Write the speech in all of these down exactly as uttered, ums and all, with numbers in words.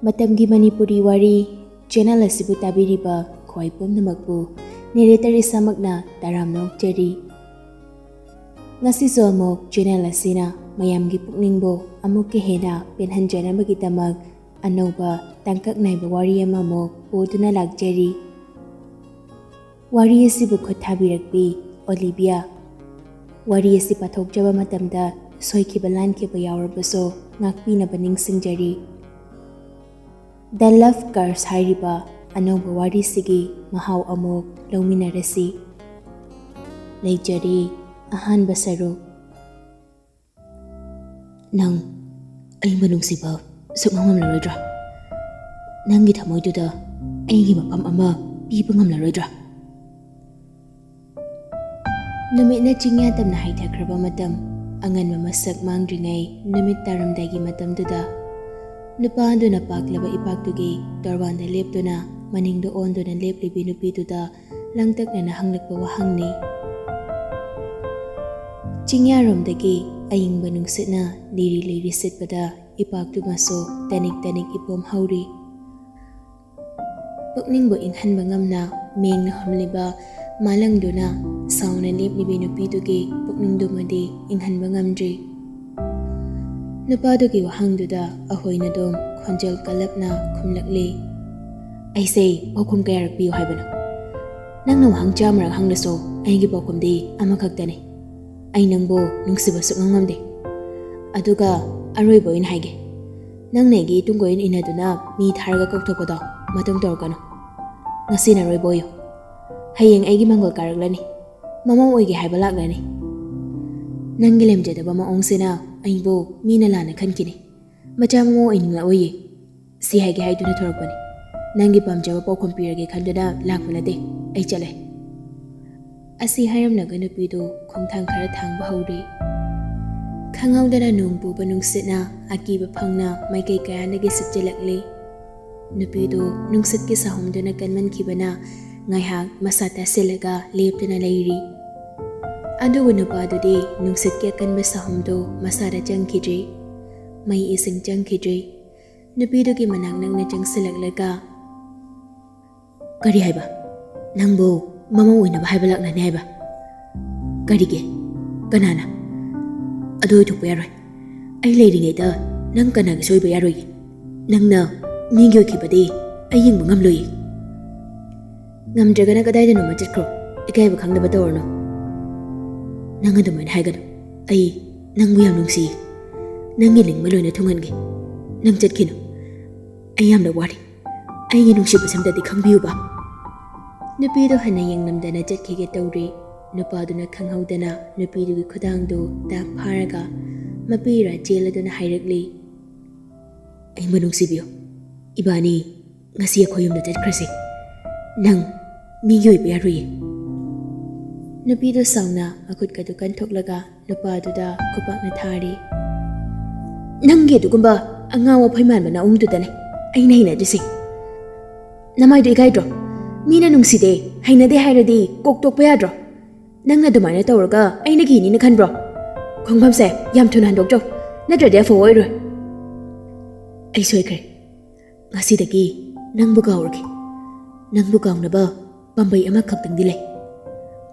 ꯃꯇꯝꯒꯤ ꯃꯅꯤꯄꯨꯔꯤ ꯋꯥꯔꯤ ꯆꯦꯅꯦꯜ ꯑꯁꯤꯕꯨ ꯇꯥꯕꯤꯔꯤꯕ ꯈ꯭ꯋꯥꯏ ꯄꯨꯝꯅꯃꯛꯄꯨ ꯅꯦꯔꯦꯇꯔ ꯏꯁꯥꯃꯛꯅ ꯇꯔꯥꯝꯅ ꯑꯣꯛꯆꯔꯤ꯫ ꯉꯁꯤꯁꯨ ꯑꯃꯨꯛ ꯆꯦꯅꯦꯜ ꯑꯁꯤꯅ ꯃꯌꯥꯝꯒꯤ ꯄꯨꯛꯅꯤꯡꯕꯨ ꯑꯃꯨꯛꯀ ꯍꯦꯟꯅ ꯄꯦꯟꯍꯟꯖꯅꯕꯒꯤꯗꯃꯛ ꯑꯅꯧꯕ ꯇꯥꯡꯀꯛ ꯅꯥꯏꯕ ꯋꯥꯔꯤ ꯑꯃꯃꯨꯛ ꯄꯨꯗꯨꯅ ꯂꯥꯛꯆꯔꯤ꯫ ꯋꯥꯔꯤ ꯑꯁꯤꯕꯨ ꯈꯨꯠ ꯊꯥꯕꯤꯔꯛꯄꯤ ꯑꯣꯂꯤꯕꯤꯌꯥ꯫ ꯋꯥꯔꯤ ꯑꯁꯤ ꯄꯥꯊꯣꯛꯆꯕ ꯃꯇꯝꯗ ꯁꯣꯏꯈꯤꯕ ꯂꯥꯟꯈꯤꯕ ꯌꯥꯎꯔꯕꯁꯨ ꯉꯥꯛꯄꯤꯅꯕ ꯅꯤꯡꯁꯤꯡꯖꯔꯤ꯫ The Love Curse ꯍꯥꯏꯔꯤꯕ ꯑꯅꯧꯕ ꯋꯥꯔꯤꯁꯤꯒꯤ ꯃꯍꯥꯎ ꯑꯃꯨꯛ ꯂꯧꯃꯤꯟꯅꯔꯁꯤ꯫ ꯂꯩꯖꯔꯤ ꯑꯍꯥꯟꯕ ꯁꯔꯨꯛ꯫ ꯅꯪ ꯑꯏꯪꯕ ꯅꯨꯡꯁꯤꯕ ꯁꯨꯛꯉꯝ ꯉꯝꯂꯔꯣꯏꯗ꯭ꯔꯥ? ꯅꯪꯒꯤ ꯊꯃꯣꯏꯗꯨꯗ ꯑꯩꯒꯤ ꯃꯐꯝ ꯑꯃ ꯄꯤꯕ ꯉꯝꯂꯔꯣꯏꯗ꯭ꯔꯥ? ꯅꯨꯃꯤꯠꯅ ꯆꯤꯡꯌꯥ ꯇꯝꯅ ꯍꯥꯏꯊꯈ꯭ꯔꯕ ꯃꯇꯝ, ꯑꯉꯟꯕ ꯃꯁꯛ ꯃꯥꯡꯗ꯭ꯔꯤꯉꯩ ꯅꯨꯃꯤꯠ ꯇꯥꯔꯝꯗꯥꯏꯒꯤ ꯃꯇꯝꯗꯨꯗ, ꯅꯨꯄꯥ ꯑꯗꯨꯅ ꯄꯥꯛꯂꯕ ꯏꯄꯥꯛꯇꯨꯒꯤ ꯇꯣꯔꯕꯥꯟꯗ ꯂꯦꯞꯇꯨꯅ ꯃꯅꯤꯡꯗ ꯑꯣꯟꯗꯨꯅ ꯂꯦꯞꯂꯤꯕꯤ ꯅꯨꯄꯤꯗꯨꯗ ꯂꯥꯡꯇꯛꯅꯅ ꯍꯪꯂꯛꯄ ꯋꯥꯍꯪꯅꯤ꯫ ꯆꯤꯡꯌꯥꯔꯣꯝꯗꯒꯤ ꯑꯏꯪꯕ ꯅꯨꯡꯁꯤꯠꯅ ꯂꯤꯔꯤ ꯂꯤꯔꯤ ꯁꯤꯠꯄꯗ ꯏꯄꯥꯛꯇꯨꯃꯁꯨ ꯇꯅꯤꯛ ꯇꯅꯤꯛ ꯏꯄꯣꯝ ꯍꯧꯔꯤ꯫ ꯄꯨꯛꯅꯤꯡꯕꯨ ꯏꯪꯍꯟꯕ ꯉꯝꯅ ꯃꯦꯡꯅ ꯍꯨꯝꯂꯤꯕ ꯃꯥꯂꯪꯗꯨꯅ ꯁꯥꯎꯅ ꯂꯦꯞꯂꯤꯕꯤ ꯅꯨꯄꯤꯗꯨꯒꯤ ꯄꯨꯛꯅꯤꯡꯗꯨꯃꯗꯤ ꯏꯪꯍꯟꯕ ꯉꯝꯗ꯭ꯔꯤ꯫ ꯅꯨꯄꯥꯗꯨꯒꯤ ꯋꯥꯍꯪꯗꯨꯗ ꯑꯍꯣꯏꯅꯗꯨꯝ ꯈꯣꯟꯖꯦꯜ ꯀꯜꯂꯞꯅ ꯈꯨꯝꯂꯛꯂꯤ꯫ ꯑꯩꯁꯦ ꯄꯥꯎꯈꯨꯝ ꯀꯌꯥꯔꯛ ꯄꯤꯌꯨ ꯍꯥꯏꯕꯅꯣ? ꯅꯪꯅ ꯋꯥꯍꯪ ꯆꯥꯝꯃꯔꯛ ꯍꯪꯂꯁꯨ ꯑꯩꯒꯤ ꯄꯥꯎꯈꯨꯝꯗꯤ ꯑꯃꯈꯛꯇꯅꯤ꯫ ꯑꯩ ꯅꯪꯕꯨ ꯅꯨꯡꯁꯤꯕ ꯁꯨꯛꯉꯝ ꯉꯝꯗꯦ꯫ ꯑꯗꯨꯒ ꯑꯔꯣꯏꯕ ꯑꯣꯏꯅ ꯍꯥꯏꯒꯦ, ꯅꯪꯅ ꯑꯩꯒꯤ ꯏꯇꯨꯡ ꯀꯣꯏꯅ ꯏꯟꯅꯗꯨꯅ ꯃꯤ ꯊꯥꯔꯒ ꯀꯧꯊꯣꯛꯄꯗꯣ ꯃꯇꯨꯡ ꯇꯧꯔꯛꯀꯅꯨ꯫ ꯉꯁꯤꯅ ꯑꯔꯣꯏꯕ ꯑꯣꯏꯌꯨ꯫ ꯍꯌꯦꯡ ꯑꯩꯒꯤ ꯃꯪꯒꯣꯜ ꯀꯥꯔꯛꯂꯅꯤ꯫ ꯃꯃꯧ ꯑꯣꯏꯒꯦ ꯍꯥꯏꯕ ꯂꯥꯛꯂꯅꯤ꯫ ꯅꯪꯒꯤ ꯂꯦꯝꯖꯗꯕ ꯃꯑꯣꯡꯁꯤꯅ ꯑꯩꯕꯨ ꯃꯤꯅ ꯂꯥꯟꯅ ꯈꯟꯈꯤꯅꯤ꯫ ꯃꯆꯥ ꯃꯃꯧ ꯑꯣꯏꯅꯤꯡꯂꯛꯑꯣꯏꯌꯦ꯫ ꯁꯤ ꯍꯥꯏꯒꯦ ꯍꯥꯏꯗꯨꯅ ꯊꯣꯔꯛꯄꯅꯤ꯫ ꯅꯪꯒꯤ ꯄꯥꯝꯖꯕ ꯄꯥꯎꯈꯨꯝ ꯄꯤꯔꯒꯦ ꯈꯟꯗꯨꯅ ꯂꯥꯛꯄ ꯅꯠꯇꯦ꯫ ꯑꯩ ꯆꯠꯂꯦ꯫ ꯑꯁꯤ ꯍꯥꯏꯔꯝꯂꯒ ꯅꯨꯄꯤꯗꯨ ꯈꯣꯡꯊꯥꯡ ꯈꯔ ꯊꯥꯡꯕ ꯍꯧꯔꯤ꯫ ꯈꯪꯍꯧꯗꯅ ꯅꯣꯡ ꯄꯨꯕ ꯅꯨꯡꯁꯤꯠꯅ ꯑꯀꯤꯕ ꯐꯪꯅ ꯃꯥꯏꯀꯩ ꯀꯌꯥꯗꯒꯤ ꯁꯤꯠꯆꯤꯜꯂꯛꯂꯤ꯫ ꯅꯨꯄꯤꯗꯨ ꯅꯨꯡꯁꯤꯠꯀꯤ ꯁꯥꯍꯨꯝꯗꯨꯅ ꯀꯟꯃꯟꯈꯤꯕꯅ ꯉꯥꯏꯍꯥꯛ ꯃꯁꯥ ꯇꯥꯁꯤꯜꯂꯒ ꯂꯦꯞꯇꯨꯅ ꯂꯩꯔꯤ꯫ ꯑꯗꯨꯕꯨ ꯅꯨꯄꯥꯗꯨꯗꯤ ꯅꯨꯡꯁꯤꯠꯀꯤ ꯑꯀꯟꯕ ꯁꯥꯍꯨꯝꯗꯨ ꯃꯁꯥꯗ ꯆꯪꯈꯤꯗ꯭ꯔꯤ꯫ ꯃꯩ ꯏꯁꯤꯡ ꯆꯪꯈꯤꯗ꯭ꯔꯤ꯫ ꯅꯨꯄꯤꯗꯨꯒꯤ ꯃꯅꯥꯛ ꯅꯛꯅ ꯆꯪꯁꯤꯜꯂꯛꯂꯒ, "ꯀꯔꯤ ꯍꯥꯏꯕ? ꯅꯪꯕꯨ ꯃꯃꯧ ꯑꯣꯏꯅꯕ ꯍꯥꯏꯕ ꯂꯥꯛꯅꯅꯤ ꯍꯥꯏꯕ? ꯀꯔꯤꯒꯤ? ꯀꯅꯥꯅ? ꯑꯗꯨ ꯑꯣꯏꯊꯣꯛꯄ ꯌꯥꯔꯣꯏ꯫ ꯑꯩ ꯂꯩꯔꯤꯉꯩꯗ ꯅꯪ ꯀꯅꯥꯒꯤꯁꯨ ꯑꯣꯏꯕ ꯌꯥꯔꯣꯏꯌꯦ꯫ ꯅꯪꯅ ꯃꯤꯒꯤ ꯑꯣꯏꯈꯤꯕꯗꯤ ꯑꯩ ꯌꯦꯡꯕ ꯉꯝꯂꯣꯏꯌꯦ꯫ ꯉꯝꯗ꯭ꯔꯒꯅ ꯀꯗꯥꯏꯗꯅꯣꯃ ꯆꯠꯈ꯭ꯔꯣ꯫ ꯏꯀꯥꯏꯕ ꯈꯪꯗꯕ ꯇꯧꯔꯅꯨ꯫ ꯅꯪ ꯑꯗꯨꯃꯥꯏꯅ ꯍꯥꯏꯒꯅꯨ꯫ ꯑꯩ ꯅꯪꯕꯨ ꯌꯥꯝ ꯅꯨꯡꯁꯤꯌꯦ꯫ ꯅꯪꯒꯤ ꯂꯤꯡꯕ ꯂꯣꯏꯅ ꯊꯨꯡꯍꯟꯒꯦ꯫ ꯅꯪ ꯆꯠꯈꯤꯅꯨ꯫ ꯑꯩ ꯌꯥꯝꯅ ꯋꯥꯔꯦ꯫ ꯑꯩꯒꯤ ꯅꯨꯡꯁꯤꯕꯁꯦ ꯑꯝꯇꯗꯤ ꯈꯪꯕꯤꯌꯨꯕ꯫" ꯅꯨꯄꯤꯗꯣ ꯍꯟꯅ ꯌꯦꯡꯂꯝꯗꯅ ꯆꯠꯈꯤꯒꯦ ꯇꯧꯔꯤ꯫ ꯅꯨꯄꯥꯗꯨꯅ ꯈꯪꯍꯧꯗꯅ ꯅꯨꯄꯤꯗꯨꯒꯤ ꯈꯨꯗꯥꯡꯗꯨ ꯇꯥꯛ ꯐꯥꯔꯒ ꯃꯄꯤ ꯏꯔꯥ ꯆꯦꯜꯂꯗꯨꯅ ꯍꯥꯏꯔꯛꯂꯤ, "ꯑꯩꯕꯨ ꯅꯨꯡꯁꯤꯕꯤꯌꯨ꯫ ꯏꯕꯥꯅꯤ ꯉꯁꯤ ꯑꯩꯈꯣꯏ ꯌꯨꯝꯗ ꯆꯠꯈ꯭ꯔꯁꯤ꯫ ꯅꯪ ꯃꯤꯒꯤ ꯑꯣꯏꯕ ꯌꯥꯔꯣꯏꯌꯦ꯫" ꯅꯨꯄꯤꯗꯣ ꯁꯥꯎꯅ ꯃꯈꯨꯠꯀꯗꯨ ꯀꯟꯊꯣꯛꯂꯒ ꯅꯨꯄꯥꯗꯨꯗ ꯈꯨꯄꯥꯛꯅ ꯊꯥꯔꯤ꯫ "ꯅꯪꯒꯤ ꯑꯗꯨꯒꯨꯝꯕ ꯑꯉꯥꯎ ꯑꯐꯩ ꯃꯥꯟꯕ ꯅꯑꯣꯡꯗꯨꯗꯅꯦ ꯑꯩꯅ ꯍꯩꯅꯗ꯭ꯔꯤꯁꯦ꯫ ꯅꯃꯥꯏꯗꯣ ꯏꯀꯥꯏꯗ꯭ꯔꯣ? ꯃꯤꯅ ꯅꯨꯡꯁꯤꯗꯦ, ꯍꯩꯅꯗꯦ ꯍꯥꯏꯔꯗꯤ ꯀꯣꯛ ꯇꯣꯛꯄ ꯌꯥꯗ꯭ꯔꯣ? ꯅꯪꯅ ꯑꯗꯨꯃꯥꯏꯅ ꯇꯧꯔꯒ ꯑꯩꯅ ꯀꯤꯅꯤꯅ ꯈꯟꯕ꯭ꯔꯣ? ꯈꯣꯡꯐꯝꯁꯦ ꯌꯥꯝ ꯊꯨꯅ ꯍꯟꯗꯣꯛꯆꯧ, ꯅꯠꯇ꯭ꯔꯗꯤ ꯑꯐꯕ ꯑꯣꯏꯔꯣꯏ꯫" "ꯑꯩ ꯁꯣꯏꯈ꯭ꯔꯦ꯫ ꯉꯁꯤꯗꯒꯤ ꯅꯪꯕꯨ ꯀꯥꯎꯔꯒꯦ꯫ ꯅꯪꯕꯨ ꯀꯥꯎꯅꯕ ꯄꯥꯝꯕꯩ ꯑꯃꯈꯛꯇꯪꯗꯤ ꯂꯩ꯫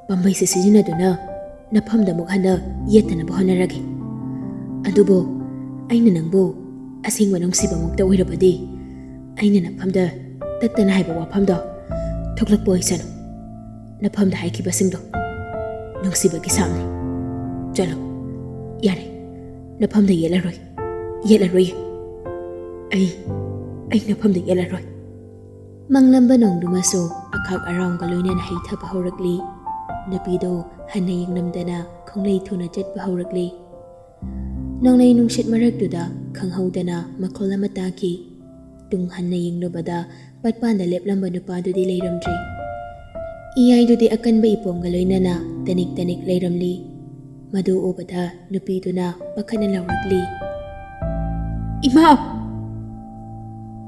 ꯄꯥꯝꯕꯩꯁꯦ ꯁꯤꯖꯤꯟꯅꯗꯨꯅ ꯅꯐꯝꯗ ꯑꯃꯨꯛ ꯍꯟꯅ ꯌꯦꯠꯇꯅꯕ ꯍꯣꯠꯅꯔꯒꯦ꯫ ꯑꯗꯨꯕꯨ ꯑꯩꯅ ꯅꯪꯕꯨ ꯑꯁꯦꯡꯕ ꯅꯨꯡꯁꯤꯕꯃꯛꯇ ꯑꯣꯏꯔꯕꯗꯤ ꯑꯩꯅ ꯅꯐꯝꯗ ꯇꯠꯇꯅ ꯍꯥꯏꯕ ꯋꯥꯐꯝꯗꯣ ꯊꯣꯛꯂꯛꯄ ꯑꯣꯏꯁꯅꯨ꯫ ꯅꯐꯝꯗ ꯍꯥꯏꯈꯤꯕꯁꯤꯡꯗꯣ ꯅꯨꯡꯁꯤꯕꯒꯤ ꯁꯥꯞꯅꯤ꯫ ꯆꯠꯂꯣ꯫ ꯌꯥꯔꯦ꯫ ꯅꯐꯝꯗ ꯌꯦꯠꯂꯔꯣꯏ꯫ ꯌꯦꯠꯂꯔꯣꯏ꯫ ꯑꯩ, ꯑꯩ ꯅꯐꯝꯗ ꯌꯦꯠꯂꯔꯣꯏ꯫" ꯃꯪꯂꯝꯕ ꯅꯣꯡꯗꯨꯃꯁꯨ ꯑꯈꯥꯛ ꯑꯔꯥꯎꯒ ꯂꯣꯏꯅꯅ ꯍꯩꯊꯕ ꯍꯧꯔꯛꯂꯤ꯫ ꯅꯨꯄꯤꯗꯣ ꯍꯟꯅ ꯌꯦꯡꯂꯝꯗꯅ ꯈꯣꯡꯂꯩ ꯊꯨꯅ ꯆꯠꯄ ꯍꯧꯔꯛꯂꯤ꯫ ꯅꯣꯡꯂꯩ ꯅꯨꯡꯁꯤꯠ ꯃꯔꯛꯇꯨꯗ ꯈꯪꯍꯧꯗꯅ ꯃꯈꯣꯜ ꯑꯃ ꯇꯥꯈꯤ꯫ ꯇꯨꯡ ꯍꯟꯅ ꯌꯦꯡꯂꯨꯕꯗ ꯄꯠꯄꯥꯟꯗ ꯂꯦꯞꯂꯝꯕ ꯅꯨꯄꯥꯗꯨꯗꯤ ꯂꯩꯔꯝꯗ꯭ꯔꯦ꯫ ꯏꯌꯥꯏꯗꯨꯗꯤ ꯑꯀꯟꯕ ꯏꯄꯣꯝꯒ ꯂꯣꯏꯅꯅ ꯇꯅꯤꯛ ꯇꯅꯤꯛ ꯂꯩꯔꯝꯂꯤ꯫ ꯃꯗꯨ ꯎꯕꯗ ꯅꯨꯄꯤꯗꯨꯅ ꯄꯥꯈꯠꯅ ꯂꯥꯎꯔꯛꯂꯤ, "ꯏꯃꯥ!"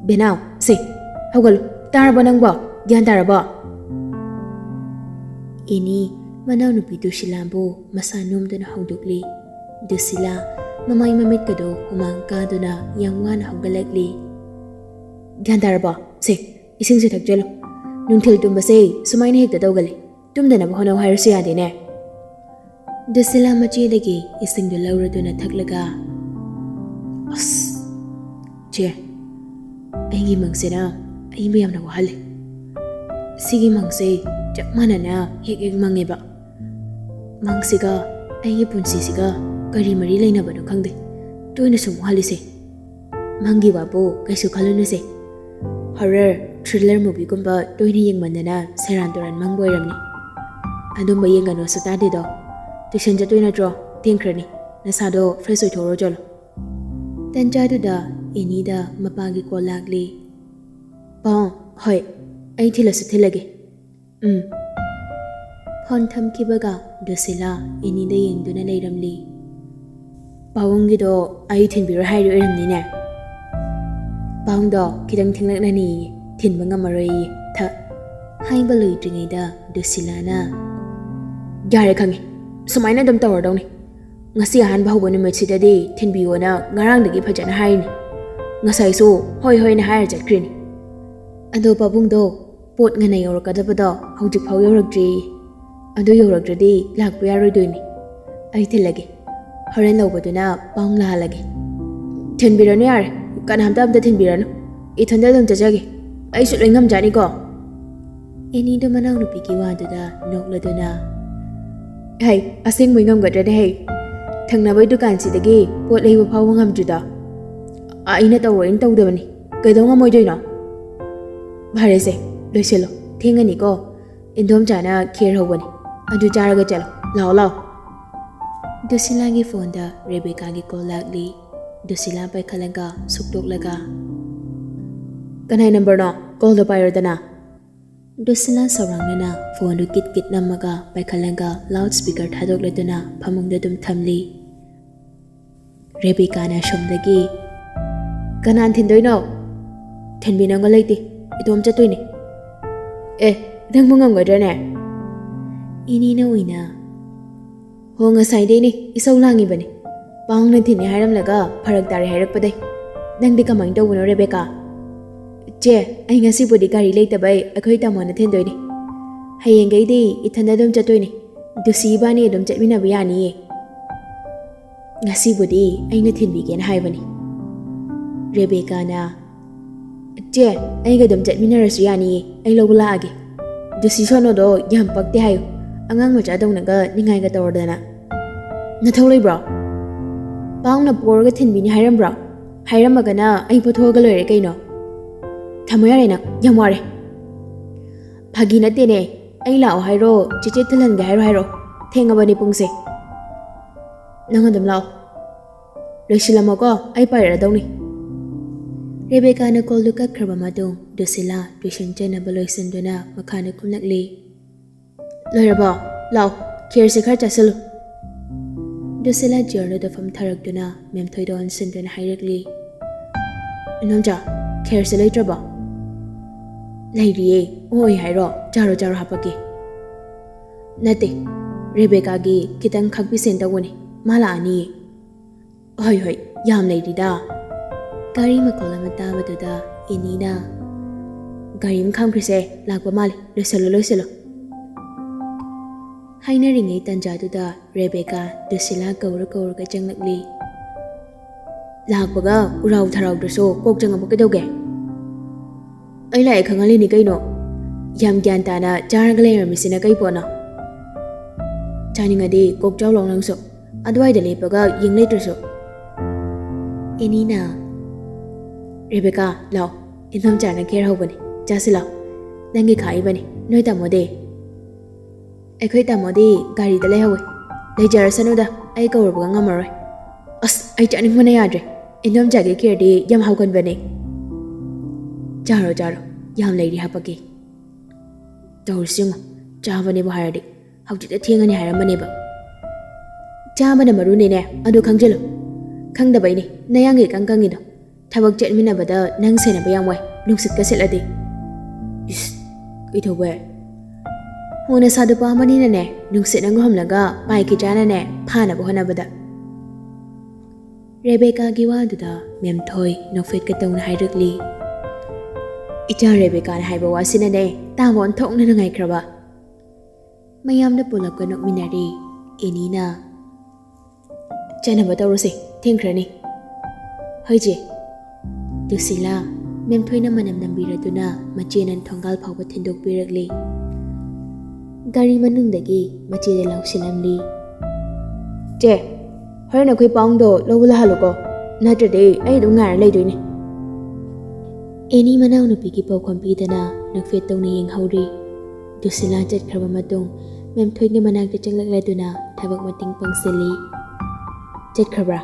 "ꯕꯦꯅꯥꯎ, ꯁꯦ, ꯍꯧꯒꯠꯂꯨ꯫ ꯇꯥꯔꯕꯣ ꯅꯪꯕꯣ? ꯒ꯭ꯌꯥꯟ ꯇꯥꯔꯕꯣ?" ꯏꯅꯤ ꯃꯅꯥꯎꯅꯨꯄꯤ ꯗꯨꯁꯤꯂꯥꯕꯨ ꯃꯁꯥ ꯅꯣꯝꯗꯨꯅ ꯍꯧꯗꯣꯛꯂꯤ꯫ ꯗꯨꯁꯤꯂꯥ ꯃꯃꯥꯏ ꯃꯃꯤꯠꯀꯗꯣ ꯍꯨꯃꯥꯡ ꯀꯥꯗꯨꯅ ꯌꯥꯝ ꯋꯥꯅ ꯍꯧꯒꯠꯂꯛꯂꯤ꯫ ꯒ꯭ꯌꯥꯟ ꯇꯥꯔꯕꯣ? ꯁꯦ, ꯏꯁꯤꯡꯁꯦ ꯊꯛꯆꯜꯂꯨ꯫ ꯅꯨꯡꯊꯤꯜ ꯇꯨꯝꯕꯁꯦ ꯁꯨꯃꯥꯏꯅ ꯍꯦꯛꯇ ꯇꯧꯒꯜꯂꯤ꯫ ꯇꯨꯝꯗꯅꯕ ꯍꯣꯠꯅꯧ ꯍꯥꯏꯔꯁꯨ ꯌꯥꯗꯦꯅꯦ꯫ ꯗꯨꯁꯤꯂꯥ ꯃꯆꯦꯗꯒꯤ ꯏꯁꯤꯡꯗꯨ ꯂꯧꯔꯗꯨꯅ ꯊꯛꯂꯒ, "ꯑꯁ, ꯆꯦ, ꯑꯩꯒꯤ ꯃꯪꯁꯤꯅ ꯑꯩꯕꯨ ꯌꯥꯝꯅ ꯋꯥꯍꯜꯂꯤ꯫ ꯁꯤꯒꯤ ꯃꯪꯁꯦ ꯆꯞ ꯃꯥꯟꯅꯅ ꯍꯦꯛ ꯍꯦꯛ ꯃꯪꯉꯦꯕ꯫ ꯃꯪꯁꯤꯒ ꯑꯩꯒꯤ ꯄꯨꯟꯁꯤꯁꯤꯒ ꯀꯔꯤ ꯃꯔꯤ ꯂꯩꯅꯕꯅꯣ ꯈꯪꯗꯦ꯫ ꯇꯣꯏꯅ ꯁꯨꯝ ꯋꯥꯍꯜꯂꯤꯁꯦ꯫ ꯃꯪꯒꯤ ꯋꯥꯕꯨ ꯀꯩꯁꯨ ꯈꯜꯂꯨꯅꯨꯁꯦ꯫ ꯍꯣꯔꯔ, ꯊ꯭ꯔꯤꯂꯔ ꯃꯨꯚꯤꯒꯨꯝꯕ ꯇꯣꯏꯅ ꯌꯦꯡꯃꯟꯗꯅ ꯁꯦꯔꯥꯟ ꯇꯨꯔꯥꯟ ꯃꯪꯕ ꯑꯣꯏꯔꯝꯅꯤ꯫ ꯑꯗꯨꯝꯕ ꯌꯦꯡꯒꯅꯨꯁꯨ ꯇꯥꯗꯦꯗꯣ꯫ ꯇ꯭ꯌꯨꯁꯟ ꯆꯠꯇꯣꯏ ꯅꯠꯇ꯭ꯔꯣ? ꯊꯦꯡꯈ꯭ꯔꯅꯤ꯫ ꯅꯁꯥꯗꯣ ꯐ꯭ꯔꯦꯁ ꯑꯣꯏꯊꯣꯛꯎꯔꯣ ꯆꯠꯂꯣ꯫" ꯇꯟꯖꯥꯗꯨꯗ ꯑꯦꯅꯤꯗ ꯃꯄꯥꯒꯤ ꯀꯣꯜ ꯂꯥꯛꯂꯤ꯫ "ꯄꯥꯎ, ꯍꯣꯏ, ꯑꯩ ꯊꯤꯜꯂꯁꯨ ꯊꯤꯜꯂꯒꯦ꯫" "ꯎꯝ꯫" ꯐꯣꯟ ꯊꯝꯈꯤꯕꯒ ꯗꯨꯁꯤꯂꯥ ꯑꯦꯅꯤꯗ ꯌꯦꯡꯗꯨꯅ ꯂꯩꯔꯝꯂꯤ꯫ "ꯄꯥꯕꯨꯡꯒꯤꯗꯣ ꯑꯩ ꯊꯤꯟꯕꯤꯔꯣꯏ ꯍꯥꯏꯔꯤ ꯑꯣꯏꯔꯝꯅꯤꯅꯦ꯫ ꯄꯥꯕꯨꯡꯗꯣ ꯈꯤꯇꯪ ꯊꯦꯡꯂꯛꯅꯅꯤꯌꯦ, ꯊꯤꯟꯕ ꯉꯝꯃꯔꯣꯏꯌꯦ꯫ ꯊ-" ꯍꯥꯏꯕ ꯂꯣꯏꯗ꯭ꯔꯤꯉꯩꯗ ꯗꯨꯁꯤꯂꯥꯅ, "ꯌꯥꯔꯦ, ꯈꯪꯉꯦ, ꯁꯨꯃꯥꯏꯅ ꯑꯗꯨꯝ ꯇꯧꯔꯗꯧꯅꯤ꯫ ꯉꯁꯤ ꯑꯍꯥꯟꯕ ꯍꯧꯕ ꯅꯨꯃꯤꯠꯁꯤꯗꯗꯤ ꯊꯤꯟꯕꯤꯌꯣꯅ ꯉꯔꯥꯡꯗꯒꯤ ꯐꯖꯅ ꯍꯥꯏꯔꯤꯅꯤ꯫ ꯉꯁꯥꯏꯁꯨ ꯍꯣꯏ ꯍꯣꯏꯅ ꯍꯥꯏꯔ ꯆꯠꯈ꯭ꯔꯤꯅꯤ꯫ ꯑꯗꯣ ꯄꯥꯕꯨꯡꯗꯣ ꯄꯣꯠ ꯉꯟꯅ ꯌꯧꯔꯛꯀꯗꯕꯗꯣ ꯍꯧꯖꯤꯛꯐꯥꯎ ꯌꯧꯔꯛꯇ꯭ꯔꯤꯌꯦ꯫ ꯑꯗꯨ ꯌꯧꯔꯛꯇ꯭ꯔꯗꯤ ꯂꯥꯛꯄ ꯌꯥꯔꯣꯏꯗꯣꯏꯅꯤ꯫ ꯑꯩ ꯊꯤꯜꯂꯒꯦ꯫ ꯍꯣꯔꯦꯟ ꯂꯧꯕꯗꯨꯅ ꯄꯥꯕꯨꯡ ꯂꯥꯛꯍꯜꯂꯒꯦ꯫" "ꯊꯤꯟꯕꯤꯔꯅꯨ ꯌꯥꯔꯦ, ꯀꯅꯥꯝꯇ ꯑꯝꯇ ꯊꯤꯟꯕꯤꯔꯅꯨ꯫ ꯏꯊꯟꯗ ꯑꯗꯨꯝ ꯆꯠꯆꯒꯦ꯫ ꯑꯩꯁꯨ ꯂꯣꯏ ꯉꯝꯖꯥꯠꯅꯤꯀꯣ꯫" ꯑꯦꯅꯤꯗꯣ ꯃꯅꯥꯎꯅꯨꯄꯤꯒꯤ ꯋꯥꯗꯨꯗ ꯅꯣꯛꯂꯗꯨꯅ, "ꯍꯩ, ꯑꯁꯦꯡꯕꯩ ꯉꯝꯒꯗ꯭ꯔꯅꯦ ꯍꯩ? ꯊꯪꯅꯕꯩ ꯗꯨꯀꯥꯟꯁꯤꯗꯒꯤ ꯄꯣꯠ ꯂꯩꯕ ꯐꯥꯎꯕ ꯉꯝꯗ꯭ꯔꯤꯗꯣ? ꯑꯩꯅ ꯇꯧꯔꯣꯏꯅ ꯇꯧꯗꯕꯅꯤ꯫ ꯀꯩꯗꯧ ꯉꯝꯃꯣꯏꯗꯣꯏꯅꯣ? ꯐꯔꯦꯁꯦ, ꯂꯣꯏꯁꯤꯜꯂꯣ, ꯊꯦꯡꯉꯅꯤꯀꯣ꯫ ꯏꯟꯗꯣꯝꯆꯥꯅ ꯈꯦꯔ ꯍꯧꯕꯅꯤ, ꯑꯗꯨ ꯆꯥꯔꯒ ꯆꯠꯂꯣ꯫ ꯂꯥꯛꯑꯣ, ꯂꯥꯛꯑꯣ꯫" ꯗꯨꯁꯤꯂꯥꯒꯤ ꯐꯣꯟꯗ ꯔꯦꯕꯦꯀꯥꯒꯤ ꯀꯣꯜ ꯂꯥꯛꯂꯤ꯫ ꯗꯨꯁꯤꯂꯥ ꯄꯥꯏꯈꯠꯂꯒ ꯁꯨꯛꯇꯣꯛꯂꯒ, "ꯀꯅꯥꯏ ꯅꯝꯕꯔꯅꯣ? ꯀꯣꯜꯗꯣ ꯄꯥꯏꯔꯣꯗꯅ꯫" ꯗꯨꯁꯤꯂꯥ ꯁꯧꯔꯥꯡꯅꯅ ꯐꯣꯟꯗꯨ ꯀꯤꯠ ꯀꯤꯠ ꯅꯝꯃꯒ ꯄꯥꯏꯈꯠꯂꯒ ꯂꯥꯎꯠ ꯁ꯭ꯄꯤꯀꯔ ꯊꯥꯗꯣꯛꯂꯗꯨꯅ ꯐꯃꯨꯡꯗ ꯑꯗꯨꯝ ꯊꯝꯂꯤ꯫ ꯔꯦꯕꯤꯀꯥꯅ ꯑꯁꯣꯝꯗꯒꯤ, "ꯀꯅꯥꯅ ꯊꯤꯟꯗꯣꯏꯅꯣ? ꯊꯤꯟꯕꯤꯅꯕ ꯂꯩꯇꯦ, ꯏꯇꯣꯝ ꯆꯠꯇꯣꯏꯅꯦ꯫" "ꯑꯦ, ꯅꯪꯕꯨ ꯉꯝꯒꯗ꯭ꯔꯅꯦ?" ꯏꯅꯦꯅ ꯑꯣꯏꯅ, "ꯍꯣ, ꯉꯁꯥꯏꯗꯩꯅꯦ ꯏꯁꯧ ꯂꯥꯡꯉꯤꯕꯅꯦ꯫ ꯄꯥꯎꯅ ꯊꯤꯟꯅꯤ ꯍꯥꯏꯔꯝꯂꯒ ꯐꯔꯛ ꯇꯥꯔꯦ ꯍꯥꯏꯔꯛꯄꯗꯩ꯫ ꯅꯪꯗꯤ ꯀꯃꯥꯏꯅ ꯇꯧꯕꯅꯣ, ꯔꯦꯕꯦꯀꯥ?" "ꯆꯦ, ꯑꯩ ꯉꯁꯤꯕꯨꯗꯤ ꯒꯥꯔꯤ ꯂꯩꯇꯕꯩ ꯑꯩꯈꯣꯏ ꯇꯥꯃꯣꯅ ꯊꯤꯟꯗꯣꯏꯅꯦ꯫ ꯍꯌꯦꯡꯈꯩꯗꯤ ꯏꯊꯟꯗ ꯑꯗꯨꯝ ꯆꯠꯇꯣꯏꯅꯦ꯫ ꯗꯨꯁꯤ ꯏꯕꯥꯅꯤ ꯑꯗꯨꯝ ꯆꯠꯃꯤꯟꯅꯕ ꯌꯥꯅꯤꯌꯦ꯫ ꯉꯁꯤꯕꯨꯗꯤ ꯑꯩꯅ ꯊꯤꯟꯕꯤꯒꯦꯅ ꯍꯥꯏꯕꯅꯤ꯫" ꯔꯦꯕꯦꯀꯥꯅ, "ꯆꯦ, ꯑꯩꯒ ꯑꯗꯨꯝ ꯆꯠꯃꯤꯟꯅꯔꯁꯨ ꯌꯥꯅꯤꯌꯦ, ꯑꯩ ꯂꯧꯕ ꯂꯥꯛꯑꯒꯦ꯫ ꯗꯨꯁꯤ ꯁꯣꯅꯣꯗꯣ ꯌꯥꯝ ꯄꯛꯇꯦ ꯍꯥꯏꯌꯨ, ꯑꯉꯥꯡ ꯃꯆꯥꯗꯧꯅꯒ ꯅꯤꯡꯉꯥꯏꯒ ꯇꯧꯔꯗꯅ꯫ ꯅꯊꯧ ꯂꯩꯕ꯭ꯔꯣ? ꯄꯥꯎꯅ ꯄꯣꯔꯒ ꯊꯤꯟꯕꯤꯅꯤ ꯍꯥꯏꯔꯝꯕ꯭ꯔꯣ? ꯍꯥꯏꯔꯝꯃꯒꯅ ꯑꯩ ꯄꯣꯊꯣꯛꯑꯒ ꯂꯣꯏꯔꯦ ꯀꯩꯅꯣ꯫ ꯊꯝꯃꯣ ꯌꯥꯔꯦ ꯅꯪ, ꯌꯥꯝ ꯋꯥꯔꯦ꯫" "ꯐꯥꯒꯤ ꯅꯠꯇꯦꯅꯦ, ꯑꯩ ꯂꯥꯛꯑꯣ ꯍꯥꯏꯔꯣ, ꯆꯦꯆꯦ ꯊꯤꯜꯍꯟꯒꯦ ꯍꯥꯏꯔꯣ ꯍꯥꯏꯔꯣ? ꯊꯦꯡꯉꯕꯅꯤ ꯄꯨꯡꯁꯦ꯫ ꯅꯪ ꯑꯗꯨꯝ ꯂꯥꯛꯑꯣ꯫ ꯂꯣꯏꯁꯤꯜꯂꯝꯃꯣꯀꯣ, ꯑꯩ ꯄꯥꯏꯔꯗꯧꯅꯤ꯫" ꯔꯦꯕꯦꯀꯥꯅ ꯀꯣꯜꯗꯨ ꯀꯛꯈ꯭ꯔꯕ ꯃꯇꯨꯡ ꯗꯨꯁꯤꯂꯥ ꯇꯨꯏꯁꯟ ꯆꯠꯅꯕ ꯂꯣꯏꯁꯤꯟꯗꯨꯅ ꯃꯈꯥꯗ ꯀꯨꯝꯂꯛꯂꯤ꯫ "ꯂꯣꯏꯔꯕꯣ? ꯂꯥꯛꯑꯣ, ꯈꯦꯔꯁꯦ ꯈꯔ ꯆꯥꯁꯤꯜꯂꯨ꯫" ꯗꯨꯁꯤꯂꯥ ꯆꯤꯌꯔꯗꯨꯗ ꯐꯝꯊꯔꯛꯇꯨꯅ ꯃꯦꯝꯊꯣꯏꯗ ꯑꯣꯟꯁꯤꯟꯗꯨꯅ ꯍꯥꯏꯔꯛꯂꯤ꯫ "ꯏꯅꯣꯝꯆꯥ, ꯈꯦꯔꯁꯦ ꯂꯩꯇ꯭ꯔꯕꯣ?" "ꯂꯩꯔꯤꯌꯦ, ꯑꯣꯏ ꯍꯥꯏꯔꯣ? ꯆꯥꯔꯣ ꯆꯥꯔꯣ, ꯍꯥꯄꯛꯀꯦ꯫" "ꯅꯠꯇꯦ, ꯔꯦꯕꯦꯀꯥꯒꯤ ꯈꯤꯇꯪ ꯈꯥꯛꯄꯤꯁꯦꯅ ꯇꯧꯕꯅꯦ, ꯃꯥ ꯂꯥꯛꯑꯅꯤꯌꯦ꯫" "ꯍꯣꯏ ꯍꯣꯏ, ꯌꯥꯝ ꯂꯩꯔꯤꯗ꯫" ꯒꯥꯔꯤ ꯃꯈꯣꯜ ꯑꯃ ꯇꯥꯕꯗꯨꯗ ꯑꯦꯅꯤꯅ, "ꯒꯥꯔꯤ ꯑꯃ ꯈꯥꯝꯈ꯭ꯔꯤꯁꯦ, ꯂꯥꯛꯄ ꯃꯥꯜꯂꯦ, ꯂꯣꯏꯁꯜꯂꯣ ꯂꯣꯏꯁꯜꯂꯣ꯫" ꯍꯥꯏꯅꯔꯤꯉꯩ ꯇꯟꯖꯥꯗꯨꯗ ꯔꯦꯕꯦꯀꯥ ꯗꯨꯁꯤꯂꯥ ꯀꯧꯔ ꯀꯧꯔꯒ ꯆꯪꯂꯛꯂꯤ꯫ "ꯂꯥꯛꯄꯒ ꯎꯔꯥꯎ ꯊꯔꯥꯎꯗ꯭ꯔꯁꯨ ꯀꯣꯛ ꯆꯪꯉꯛꯄ ꯀꯩꯗꯧꯒꯦ?" "ꯑꯩ ꯂꯥꯛꯑꯦ ꯈꯪꯍꯜꯂꯤꯅꯤ ꯀꯩꯅꯣ꯫ ꯌꯥꯝ ꯒ꯭ꯌꯥꯟ ꯇꯥꯅ ꯆꯥꯔꯒ ꯂꯩꯔꯝꯃꯤꯁꯤꯅ ꯀꯩ ꯄꯣꯠꯅꯣ? ꯆꯥꯅꯤꯡꯉꯗꯤ ꯀꯣꯛ ꯆꯥꯎ ꯂꯥꯎ ꯅꯪꯁꯨ, ꯑꯗꯨꯋꯥꯏꯗ ꯂꯦꯞꯄꯒ ꯌꯦꯡ ꯂꯩꯇ꯭ꯔꯁꯨ꯫" ꯑꯦꯅꯤꯅ, "ꯔꯦꯕꯦꯀꯥ, ꯂꯥꯎ, ꯏꯟꯗꯣꯝꯆꯥꯅ ꯈꯦꯔ ꯍꯧꯕꯅꯤ, ꯆꯥꯁꯤ ꯂꯥꯎ꯫ ꯅꯪꯒꯤ ꯈꯥꯛꯏꯕꯅꯤ, ꯅꯣꯏ ꯇꯥꯃꯣꯗꯤ?" "ꯑꯩꯈꯣꯏ ꯇꯥꯃꯣꯗꯤ ꯒꯥꯔꯤꯗ ꯂꯩꯍꯧꯋꯤ꯫ ꯂꯩꯖꯔꯁꯅꯨꯗ, ꯑꯩ ꯀꯧꯔꯨꯕꯒ ꯉꯝꯃꯔꯣꯏ꯫ ꯑꯁ, ꯑꯩ ꯆꯥꯅꯤꯡꯕꯅ ꯌꯥꯗ꯭ꯔꯦ꯫ ꯏꯟꯗꯣꯝꯆꯥꯒꯤ ꯈꯦꯔꯗꯤ ꯌꯥꯝ ꯍꯥꯎꯒꯟꯕꯅꯦ꯫" "ꯆꯥꯔꯣ, ꯆꯥꯔꯣ, ꯌꯥꯝ ꯂꯩꯔꯤ ꯍꯥꯄꯛꯀꯦ꯫" ꯇꯧꯔꯤꯁꯤ ꯌꯦꯡꯉꯣ, ꯆꯥꯕꯅꯦꯕꯨ ꯍꯥꯏꯔꯗꯤ ꯍꯧꯖꯤꯛꯇ ꯊꯦꯡꯉꯅꯤ ꯍꯥꯏꯔꯝꯕꯅꯦꯕ꯫ ꯆꯥꯕꯅ ꯃꯔꯨꯅꯤꯅꯦ, ꯑꯗꯨ ꯈꯪꯖꯤꯜꯂꯨ꯫ ꯈꯪꯗꯕꯩꯅꯦ ꯅꯌꯥꯡꯒ ꯏꯀꯪ ꯀꯪꯉꯤꯗꯣ꯫ ꯊꯕꯛ ꯆꯠꯃꯤꯟꯅꯕꯗ ꯅꯪ ꯁꯦꯟꯅꯕ ꯌꯥꯝ ꯋꯥꯏ, ꯅꯨꯡꯁꯤꯠꯀ ꯁꯤꯠꯂꯗꯤ꯫ ꯏꯁ, ꯀꯩꯗꯧꯕꯩ? ꯍꯣ, ꯅꯁꯥꯗꯣ ꯄꯥꯝꯕꯅꯤꯅꯅꯦ, ꯅꯨꯡꯁꯤꯠꯅ ꯉꯧꯍꯜꯂꯒ ꯄꯥꯏꯈꯤ ꯆꯥꯅꯅꯦ ꯐꯥꯅꯕ ꯍꯣꯠꯅꯕꯗ꯫ ꯔꯦꯕꯦꯀꯥꯒꯤ ꯋꯥꯗꯨꯗ ꯃꯦꯝꯊꯣꯏ ꯅꯣꯛꯐꯦꯠꯀ ꯇꯧꯅ ꯍꯥꯏꯔꯛꯂꯤ꯫ "ꯏꯆꯥ ꯔꯦꯕꯦꯀꯥꯅ ꯍꯥꯏꯕ ꯋꯥꯁꯤꯅꯅꯦ ꯇꯥꯕ ꯑꯣꯟꯊꯣꯛꯅ ꯅꯨꯡꯉꯥꯏꯈ꯭ꯔꯕ꯫" ꯃꯌꯥꯝꯅ ꯄꯨꯂꯞꯀ ꯅꯣꯛꯃꯤꯟꯅꯔꯤ꯫ ꯑꯦꯅꯤꯅ, "ꯆꯠꯅꯕ ꯇꯧꯔꯁꯦ, ꯊꯦꯡꯈ꯭ꯔꯅꯤ꯫" "ꯍꯣꯏ ꯆꯦ꯫" ꯗꯨꯁꯤꯂꯥ, ꯃꯦꯝꯊꯣꯏꯅ ꯃꯅꯝ ꯅꯝꯕꯤꯔꯗꯨꯅ ꯃꯆꯦꯅ ꯊꯣꯡꯒꯥꯜ ꯐꯥꯎꯕ ꯊꯤꯟꯗꯣꯛꯄꯤꯔꯛꯂꯤ꯫ ꯒꯥꯔꯤ ꯃꯅꯨꯡꯗꯒꯤ ꯃꯆꯦꯗ ꯂꯧꯁꯤꯜꯂꯝꯂꯤ꯫ "ꯆꯦ, ꯍꯣꯔꯦꯟ ꯑꯩꯈꯣꯏ ꯄꯥꯎꯡꯗꯣ ꯂꯧꯕ ꯂꯥꯛꯍꯜꯂꯨꯀꯣ, ꯅꯠꯇ꯭ꯔꯗꯤ ꯑꯩ ꯑꯗꯨꯝ ꯉꯥꯏꯔ ꯂꯩꯗꯣꯏꯅꯦ꯫" ꯑꯦꯅꯤ ꯃꯅꯥꯎꯅꯨꯄꯤꯒꯤ ꯄꯥꯎꯈꯨꯝ ꯄꯤꯗꯅ ꯅꯣꯛꯐꯦꯠ ꯇꯧꯅ ꯌꯦꯡꯍꯧꯔꯤ꯫ ꯗꯨꯁꯤꯂꯥ ꯆꯠꯈ꯭ꯔꯕ ꯃꯇꯨꯡ ꯃꯦꯝꯊꯣꯏꯒꯤ ꯃꯅꯥꯛꯇ ꯆꯪꯂꯛꯂꯗꯨꯅ ꯊꯕꯛ ꯃꯇꯦꯡ ꯄꯥꯡꯁꯤꯜꯂꯤ꯫ "ꯆꯠꯈ꯭ꯔꯕ꯭ꯔꯥ?"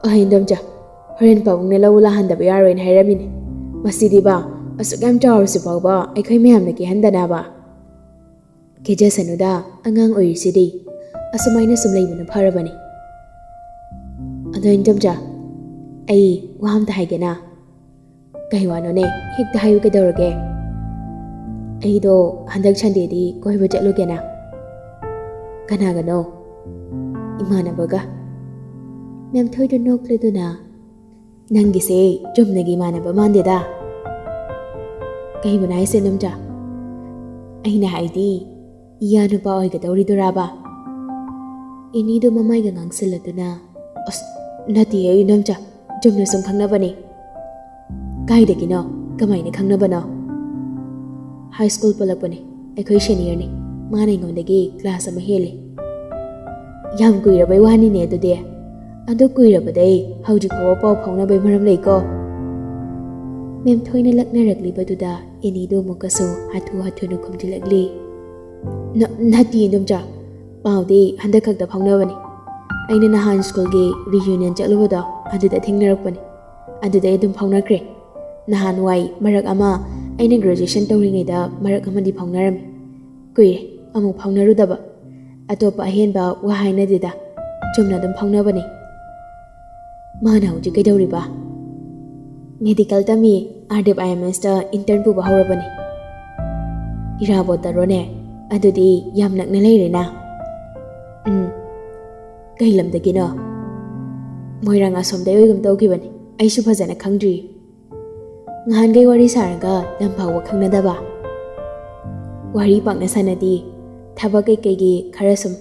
"ꯑꯍꯩ, ꯏꯟꯗꯣꯝꯆꯥ, ꯍꯣꯔꯦꯟ ꯄꯥꯕꯨꯡꯅ ꯂꯧ ꯂꯥꯛꯍꯟꯗꯕ ꯌꯥꯔꯣꯏꯅ ꯍꯥꯏꯔꯝꯃꯤꯅꯦ꯫ ꯃꯁꯤꯗꯤꯕ, ꯑꯁꯨꯛ ꯌꯥꯝ ꯆꯥꯎꯔꯁꯤ ꯐꯥꯎꯕ ꯑꯩꯈꯣꯏ ꯃꯌꯥꯝꯅ ꯀꯦꯍꯟꯗꯅꯕ꯫ ꯀꯦꯖꯁꯅꯨꯗ, ꯑꯉꯥꯡ ꯑꯣꯏꯔꯤꯁꯤꯗꯤ꯫ ꯑꯁꯨꯃꯥꯏꯅ ꯁꯨꯝ ꯂꯩꯕꯅ ꯐꯔꯕꯅꯤ꯫ ꯑꯗꯣ ꯏꯟꯗꯣꯝꯆꯥ, ꯑꯩ ꯋꯥ ꯑꯝꯇ ꯍꯥꯏꯒꯦꯅ꯫" "ꯀꯩ ꯋꯥꯅꯣꯅꯦ? ꯍꯦꯛꯇ ꯍꯥꯏꯌꯨ, ꯀꯩꯗꯧꯔꯒꯦ?" "ꯑꯩꯗꯣ ꯍꯟꯗꯛ ꯁꯟꯗꯦꯗꯤ ꯀꯣꯏꯕ ꯆꯠꯂꯨꯒꯦꯅ꯫" "ꯀꯅꯥꯒꯅꯣ?" "ꯏꯃꯥꯟꯅꯕꯒ꯫" ꯃꯦꯝꯊꯣꯏꯗꯨ ꯅꯣꯛꯂꯗꯨꯅ, "ꯅꯪꯒꯤꯁꯦ ꯆꯨꯝꯅꯒꯤ ꯏꯃꯥꯟꯅꯕ ꯃꯥꯟꯗꯦꯗ꯫" "ꯀꯩꯕꯨꯅꯣ ꯍꯥꯏꯁꯦ, ꯏꯟꯗꯣꯝꯆꯥ?" "ꯑꯩꯅ ꯍꯥꯏꯗꯤ, ꯏꯌꯥ ꯅꯨꯄꯥ ꯑꯣꯏꯒꯗꯧꯔꯤꯗꯨꯔꯥꯕ?" ꯑꯦꯅꯤꯗꯣ ꯃꯃꯥꯏꯒ ꯉꯥꯡꯁꯤꯜꯂꯗꯨꯅ, "ꯑꯁ, ꯅꯠꯇꯦꯍꯦ, ꯏꯟꯗꯣꯝꯆꯥ, ꯆꯨꯝꯅ ꯁꯨꯝ ꯈꯪꯅꯕꯅꯦ꯫" "ꯀꯥꯏꯗꯒꯤꯅꯣ? ꯀꯃꯥꯏꯅ ꯈꯪꯅꯕꯅꯣ?" "ꯍꯥꯏ ꯁ꯭ꯀꯨꯜ ꯄꯨꯜꯂꯛꯄꯅꯦ, ꯑꯩꯈꯣꯏ ꯁꯦꯅꯤꯌꯔꯅꯤ꯫ ꯃꯥꯅ ꯑꯩꯉꯣꯟꯗꯒꯤ ꯀ꯭ꯂꯥꯁ ꯑꯃ ꯍꯦꯜꯂꯤ꯫" "ꯌꯥꯝ ꯀꯨꯏꯔꯕꯩ ꯋꯥꯅꯤꯅꯦ ꯑꯗꯨꯗꯤ꯫ ꯑꯗꯨ ꯀꯨꯏꯔꯕꯗꯩ ꯍꯧꯖꯤꯛ ꯐꯥꯎꯕ ꯄꯥꯎ ꯐꯥꯎꯅꯕꯩ ꯃꯔꯝ ꯂꯩꯀꯣ?" ꯃꯦꯝꯊꯣꯏꯅ ꯂꯛꯅꯔꯛꯂꯤꯕꯗꯨꯗ ꯑꯦꯅꯤꯗꯣ ꯑꯃꯨꯛꯀꯁꯨ ꯍꯥꯊꯨ ꯍꯥꯊꯨꯅ ꯈꯨꯝꯖꯤꯜꯂꯛꯂꯤ꯫ "ꯅ-, ꯅꯠꯇꯦ, ꯏꯟꯗꯣꯝꯆꯥ꯫ ꯄꯥꯎꯗꯤ ꯍꯟꯗꯛ ꯈꯛꯇ ꯐꯥꯎꯅꯕꯅꯤ꯫ ꯑꯩꯅ ꯅꯍꯥꯟ ꯁ꯭ꯀꯨꯜꯒꯤ ꯔꯤꯌꯨꯅꯤꯌꯟ ꯆꯠꯂꯨꯕꯗꯣ, ꯑꯗꯨꯗ ꯊꯦꯡꯅꯔꯛꯄꯅꯤ꯫ ꯑꯗꯨꯗꯩ ꯑꯗꯨꯝ ꯐꯥꯎꯅꯈ꯭ꯔꯦ꯫ ꯅꯍꯥꯟꯋꯥꯏ ꯃꯔꯛ ꯑꯃ ꯑꯩꯅ ꯒ꯭ꯔꯦꯖꯨꯑꯦꯁꯟ ꯇꯧꯔꯤꯉꯩꯗ ꯃꯔꯛ ꯑꯃꯗꯤ ꯐꯥꯎꯅꯔꯝꯃꯤ꯫ ꯀꯨꯏꯔꯦ ꯑꯃꯨꯛ ꯐꯥꯎꯅꯔꯨꯗꯕ꯫ ꯑꯇꯣꯞꯄ ꯑꯍꯦꯟꯕ ꯋꯥ ꯍꯥꯏꯅꯗꯦꯗ꯫ ꯆꯨꯝꯅ ꯑꯗꯨꯝ ꯐꯥꯎꯅꯕꯅꯤ꯫" "ꯃꯥꯅ ꯍꯧꯖꯤꯛ ꯀꯩꯗꯧꯔꯤꯕ?" "ꯃꯦꯗꯤꯀꯦꯜ ꯇꯝꯃꯤ, ꯑꯥꯔ ꯗꯤ ꯑꯦꯐ ꯑꯥꯏ ꯑꯦꯝ ꯑꯦꯁꯇ ꯏꯟꯇꯔꯟ ꯄꯨꯕ ꯍꯧꯔꯕꯅꯤ꯫" "ꯏꯔꯥꯕꯣꯠꯇꯔꯣꯅꯦ? ꯑꯗꯨꯗꯤ ꯌꯥꯝ ꯅꯛꯅ ꯂꯩꯔꯦꯅ꯫" "ꯎꯝ꯫ ꯀꯩ ꯂꯝꯗꯒꯤꯅꯣ?" "ꯃꯣꯏꯔꯥꯡ ꯑꯁꯣꯝꯗꯩ ꯑꯣꯏꯒꯨꯝ ꯇꯧꯈꯤꯕꯅꯤ, ꯑꯩꯁꯨ ꯐꯖꯅ ꯈꯪꯗ꯭ꯔꯤ꯫" ꯉꯍꯥꯟꯈꯩ ꯋꯥꯔꯤ ꯁꯥꯔꯒ ꯂꯝ ꯐꯥꯎꯕ ꯈꯪꯅꯗꯕ꯫ ꯋꯥꯔꯤ ꯄꯥꯛꯅ ꯁꯥꯟꯅꯗꯦ꯫ ꯊꯕꯛ ꯀꯩꯀꯩꯒꯤ ꯈꯔ ꯁꯨꯝ꯫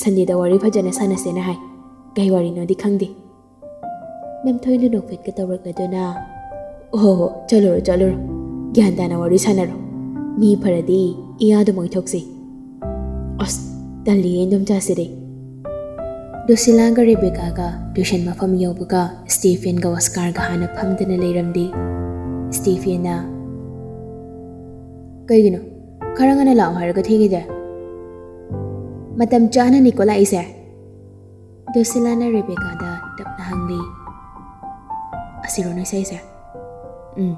ꯁꯟꯗꯦꯗ ꯋꯥꯔꯤ ꯐꯖꯅ ꯁꯥꯟꯅꯁꯦꯅ ꯍꯥꯏ꯫ ꯀꯩ ꯋꯥꯔꯤꯅꯣꯗꯤ ꯈꯪꯗꯦ꯫ ꯃꯦꯝꯊꯣꯏꯅ ꯅꯣꯛꯐꯦꯠꯀ ꯇꯧꯔꯛꯂꯗꯨꯅ, "ꯑꯣꯍꯣ, ꯆꯠꯂꯨꯔꯣ, ꯆꯠꯂꯨꯔꯣ꯫ ꯒ꯭ꯌꯥꯟ ꯇꯥꯅ ꯋꯥꯔꯤ ꯁꯥꯟꯅꯔꯣ꯫ ꯃꯤ ꯐꯔꯗꯤ ꯏꯌꯥꯗ ꯃꯣꯏꯊꯣꯛꯁꯤ꯫" ꯑꯁ, ꯇꯜꯂꯤꯌꯦ ꯏꯟꯗꯣꯝꯆꯥꯁꯤꯗꯤ꯫ ꯗꯨꯁꯤꯂꯥꯒ ꯔꯦꯕꯦꯀꯥꯒ ꯇ꯭ꯌꯨꯁꯟ ꯃꯐꯝ ꯌꯧꯕꯒ ꯁ꯭ꯇꯦꯐꯦꯟꯒ ꯑꯣꯁꯀꯥꯔꯒ ꯍꯥꯟꯅ ꯐꯝꯗꯨꯅ ꯂꯩꯔꯝꯗꯦ꯫ ꯁ꯭ꯇꯦꯐꯦꯟꯅ, "ꯀꯩꯒꯤꯅꯣ? ꯈꯔ ꯉꯟꯅ ꯂꯥꯛꯑꯣ ꯍꯥꯏꯔꯒ ꯊꯦꯡꯉꯤꯗꯦ?" "ꯃꯇꯝ ꯆꯥꯅꯅꯤꯀꯣ ꯂꯥꯛꯏꯁꯦ?" ꯗꯨꯁꯤꯂꯥꯅ ꯔꯦꯕꯦꯀꯥꯗ ꯇꯞꯅ ꯍꯪꯂꯤ꯫ "ꯑꯁꯤꯔꯣ ꯅꯣꯏ ꯁꯛꯏꯁꯦ?" "ꯎꯝ꯫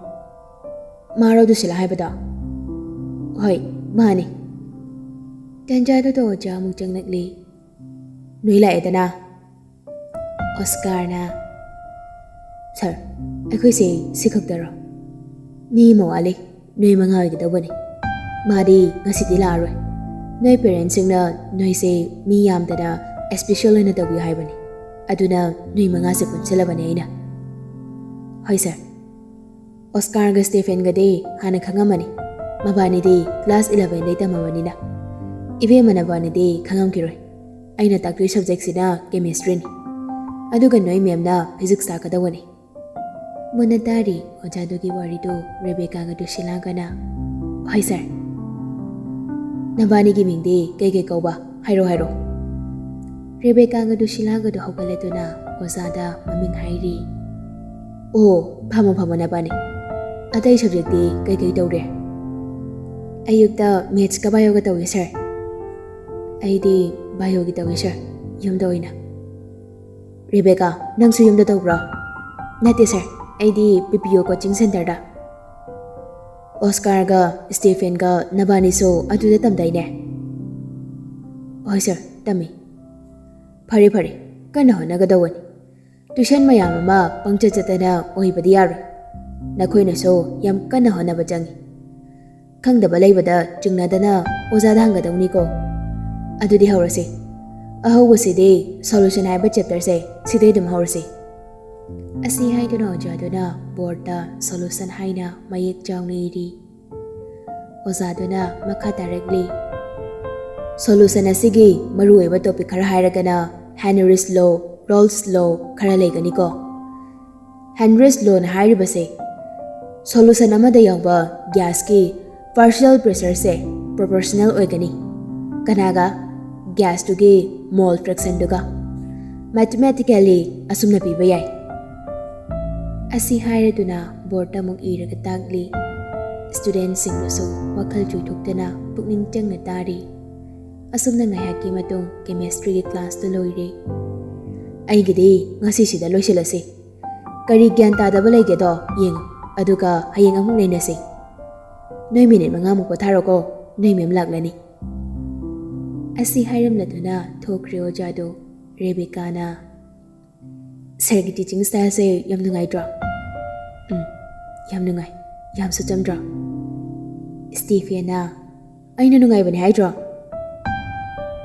ꯃꯥꯔꯣ ꯗꯨꯁꯤꯂꯥ ꯍꯥꯏꯕꯗꯣ?" "ꯍꯣꯏ, ꯃꯥꯅꯤ꯫" ꯇꯟꯖꯥꯗꯨꯗ ꯑꯣꯖꯥ ꯑꯃꯨꯛ ꯆꯪꯂꯛꯂꯤ꯫ "ꯅꯣꯏ ꯂꯥꯛꯑꯦꯗꯅ?" ꯑꯣꯁꯀꯥꯔꯅ, "ꯁꯥꯔ, ꯑꯩꯈꯣꯏꯁꯦ ꯁꯤ ꯈꯛꯇꯔꯣ? ꯃꯤ ꯑꯃ ꯋꯥꯠꯂꯤ, ꯅꯣꯏ ꯃꯉꯥ ꯑꯣꯏꯒꯗꯧꯕꯅꯤ꯫ ꯃꯥꯗꯤ ꯉꯁꯤꯗꯤ ꯂꯥꯛꯑꯔꯣꯏ꯫ ꯅꯣꯏ ꯄꯦꯔꯦꯟꯁꯁꯤꯡꯅ ꯅꯣꯏꯁꯦ ꯃꯤ ꯌꯥꯝꯗꯅ ꯏꯁꯄꯤꯁꯦꯜ ꯑꯣꯏꯅ ꯇꯧꯕꯤꯌꯨ ꯍꯥꯏꯕꯅꯤ꯫ ꯑꯗꯨꯅ ꯅꯣꯏ ꯃꯉꯥꯁꯦ ꯄꯨꯟꯁꯤꯜꯂꯕꯅꯤ ꯑꯩꯅ꯫" "ꯍꯣꯏ ꯁꯥꯔ꯫" ꯑꯣꯁꯀꯥꯔꯒ ꯁ꯭ꯇꯦꯐꯦꯟꯒꯗꯤ ꯍꯥꯟꯅ ꯈꯪꯉꯝꯃꯅꯤ꯫ ꯃꯕꯥꯅꯤꯗꯤ ꯀ꯭ꯂꯥꯁ ꯏꯂꯚꯦꯟꯗꯩ ꯇꯝꯃꯕꯅꯤꯅ꯫ ꯏꯕꯦꯝꯃ ꯅꯕꯥꯅꯤꯗꯤ ꯈꯪꯉꯝꯈꯤꯔꯣꯏ꯫ ꯑꯩꯅ ꯇꯥꯛꯇꯣꯏ ꯁꯕꯖꯦꯛꯁꯤꯅ ꯀꯦꯃꯤꯁꯇ꯭ꯔꯤꯅꯤ꯫ ꯑꯗꯨꯒ ꯅꯣꯏ ꯃꯦꯝꯅ ꯐꯤꯖꯤꯛꯁ ꯇꯥꯛꯀꯗꯧꯕꯅꯤ꯫ ꯃꯨꯟꯅ ꯇꯥꯔꯤ ꯑꯣꯖꯥꯗꯨꯒꯤ ꯋꯥꯔꯤꯗꯨ ꯔꯦꯕꯦꯀꯥꯒ ꯗꯨꯁꯤꯂꯥꯒꯅ, "ꯍꯣꯏ ꯁꯥꯔ꯫" "ꯅꯕꯥꯅꯤꯒꯤ ꯃꯤꯡꯗꯤ ꯀꯩ ꯀꯩ ꯀꯧꯕ? ꯍꯥꯏꯔꯣ, ꯍꯥꯏꯔꯣ꯫" ꯔꯦꯕꯦꯀꯥꯒ ꯗꯨꯁꯤꯂꯥꯒꯗꯨ ꯍꯧꯒꯠꯂꯗꯨꯅ ꯑꯣꯖꯥꯗ ꯃꯃꯤꯡ ꯍꯥꯏꯔꯤ꯫ "ꯑꯣ, ꯐꯝꯃꯣ, ꯐꯝꯃꯣ ꯅꯕꯥꯅꯤ꯫ ꯑꯇꯩ ꯁꯕꯖꯦꯛꯇꯤ ꯀꯩ ꯀꯩ ꯇꯧꯔꯦ?" "ꯑꯌꯨꯛꯇ ꯃꯦꯠꯁꯀ ꯕꯥꯏꯑꯣꯒ ꯇꯧꯏ ꯁꯥꯔ꯫" "ꯑꯩꯗꯤ ꯕꯥꯏꯑꯣꯒꯤ ꯇꯧꯏ ꯁꯥꯔ, ꯌꯨꯝꯗ ꯑꯣꯏꯅ꯫" "ꯔꯦꯕꯦꯀꯥ, ꯅꯪꯁꯨ ꯌꯨꯝꯗ ꯇꯧꯕ꯭ꯔꯣ?" "ꯅꯠꯇꯦ ꯁꯥꯔ, ꯑꯩꯗꯤ ꯄꯤ ꯄꯤ ꯑꯣ ꯀꯣꯆꯤꯡ ꯁꯦꯟꯇꯔꯗ꯫" "ꯑꯣꯁꯀꯥꯔꯒ ꯁ꯭ꯇꯦꯐꯦꯟꯒ ꯅꯕꯥꯅꯤꯁꯨ ꯑꯗꯨꯗ ꯇꯝꯗꯥꯏꯅꯦ?" "ꯍꯣꯏ ꯁꯥꯔ, ꯇꯝꯃꯤ꯫" "ꯐꯔꯦ, ꯐꯔꯦ, ꯀꯟꯅ ꯍꯣꯠꯅꯒꯗꯧꯕꯅꯤ꯫ ꯇ꯭ꯌꯨꯁꯟ ꯃꯌꯥꯝ ꯑꯃ ꯄꯪꯆꯠ ꯆꯠꯇꯅ ꯑꯣꯏꯕꯗꯤ ꯌꯥꯔꯣꯏ꯫ ꯅꯈꯣꯏꯅꯁꯨ ꯌꯥꯝ ꯀꯟꯅ ꯍꯣꯠꯅꯕ ꯆꯪꯏ꯫ ꯈꯪꯗꯕ ꯂꯩꯕꯗ ꯆꯤꯡꯅꯗꯅ ꯑꯣꯖꯥꯗ ꯍꯪꯒꯗꯧꯅꯤꯀꯣ꯫ ꯑꯗꯨꯗꯤ ꯍꯧꯔꯁꯤ꯫ ꯑꯍꯧꯕꯁꯤꯗꯤ ꯁꯣꯂꯨꯁꯟ ꯍꯥꯏꯕ ꯆꯦꯞꯇꯔꯁꯦ ꯁꯤꯗꯩ ꯑꯗꯨꯝ ꯍꯧꯔꯁꯤ꯫" ꯑꯁꯤ ꯍꯥꯏꯗꯨꯅ ꯑꯣꯖꯥꯗꯨꯅ ꯕꯣꯔꯗꯇ ꯁꯣꯂꯨꯁꯟ ꯍꯥꯏꯅ ꯃꯌꯦꯛ ꯆꯥꯎꯅ ꯏꯔꯤ꯫ ꯑꯣꯖꯥꯗꯨꯅ ꯃꯈꯥ ꯇꯥꯔꯛꯂꯤ, "ꯁꯣꯂꯨꯁꯟ ꯑꯁꯤꯒꯤ ꯃꯔꯨꯑꯣꯏꯕ ꯇꯣꯄꯤꯛ ꯈꯔ ꯍꯥꯏꯔꯒꯅ ꯍꯦꯅꯔꯤꯁ ꯂꯣ, ꯔꯣꯜꯁ ꯂꯣ ꯈꯔ ꯂꯩꯒꯅꯤꯀꯣ꯫ ꯍꯦꯅꯔꯤꯁ ꯂꯣꯅ ꯍꯥꯏꯔꯤꯕꯁꯦ ꯁꯣꯂꯨꯁꯟ ꯑꯃꯗ ꯌꯥꯎꯕ ꯒ꯭ꯌꯥꯁꯀꯤ ꯄꯥꯔꯁꯤꯌꯦꯜ ꯄ꯭ꯔꯦꯁꯔꯁꯦ ꯄ꯭ꯔꯣꯄꯣꯔꯁꯅꯦꯜ ꯑꯣꯏꯒꯅꯤ꯫ ꯀꯅꯥꯒ? ꯒ꯭ꯌꯥꯁꯇꯨꯒꯤ ꯃꯣꯜ ꯐ꯭ꯔꯦꯛꯁꯟꯗꯨꯒ꯫ ꯃꯦꯊꯃꯦꯇꯤꯀꯦꯜꯂꯤ ꯑꯁꯨꯝꯅ ꯄꯤꯕ ꯌꯥꯏ"꯫ ꯑꯁꯤ ꯍꯥꯏꯔꯗꯨꯅ ꯕꯣꯔꯗꯇ ꯑꯃꯨꯛ ꯏꯔꯒ ꯇꯥꯛꯂꯤ꯫ ꯁ꯭ꯇꯨꯗꯦꯟꯠꯁꯤꯡꯅꯁꯨ ꯋꯥꯈꯜ ꯆꯣꯏꯊꯣꯛꯇꯅ ꯄꯨꯛꯅꯤꯡ ꯆꯪꯅ ꯇꯥꯔꯤ꯫ ꯑꯁꯨꯝꯅ ꯉꯥꯏꯍꯥꯛꯀꯤ ꯃꯇꯨꯡ ꯀꯦꯃꯦꯁꯇ꯭ꯔꯤꯒꯤ ꯀ꯭ꯂꯥꯁꯇꯨ ꯂꯣꯏꯔꯦ꯫ "ꯑꯩꯒꯤꯗꯤ ꯉꯁꯤꯁꯤꯗ ꯂꯣꯏꯁꯤꯜꯂꯁꯤ꯫ ꯀꯔꯤ ꯒ꯭ꯌꯥꯟ ꯇꯥꯗꯕ ꯂꯩꯒꯦꯗꯣ ꯌꯦꯡꯉꯨ, ꯑꯗꯨꯒ ꯍꯌꯦꯡ ꯑꯃꯨꯛ ꯅꯩꯅꯁꯤ꯫ ꯅꯣꯏ ꯃꯤꯅꯤꯠ ꯃꯉꯥꯃꯨꯛ ꯄꯣꯊꯥꯔꯣꯀꯣ, ꯅꯣꯏ ꯃꯦꯝ ꯂꯥꯛꯂꯅꯤ"꯫ ꯑꯁꯤ ꯍꯥꯏꯔꯝꯂꯗꯨꯅ ꯊꯣꯛꯈ꯭ꯔꯦ ꯑꯣꯖꯥꯗꯨ꯫ ꯔꯦꯕꯦꯀꯥꯅ, "ꯁꯥꯔꯒꯤ ꯇꯤꯆꯤꯡ ꯁ꯭ꯇꯥꯏꯜꯁꯦ ꯌꯥꯝ ꯅꯨꯡꯉꯥꯏꯇ꯭ꯔꯣ?" "ꯎꯝ, ꯌꯥꯝ ꯅꯨꯡꯉꯥꯏ꯫ ꯌꯥꯝꯁꯨ ꯆꯝꯗ꯭ꯔꯣ?" ꯁ꯭ꯇꯤꯐꯦꯟꯅ, "ꯑꯩꯅ ꯅꯨꯡꯉꯥꯏꯕꯅꯦ ꯍꯥꯏꯗ꯭ꯔꯣ?"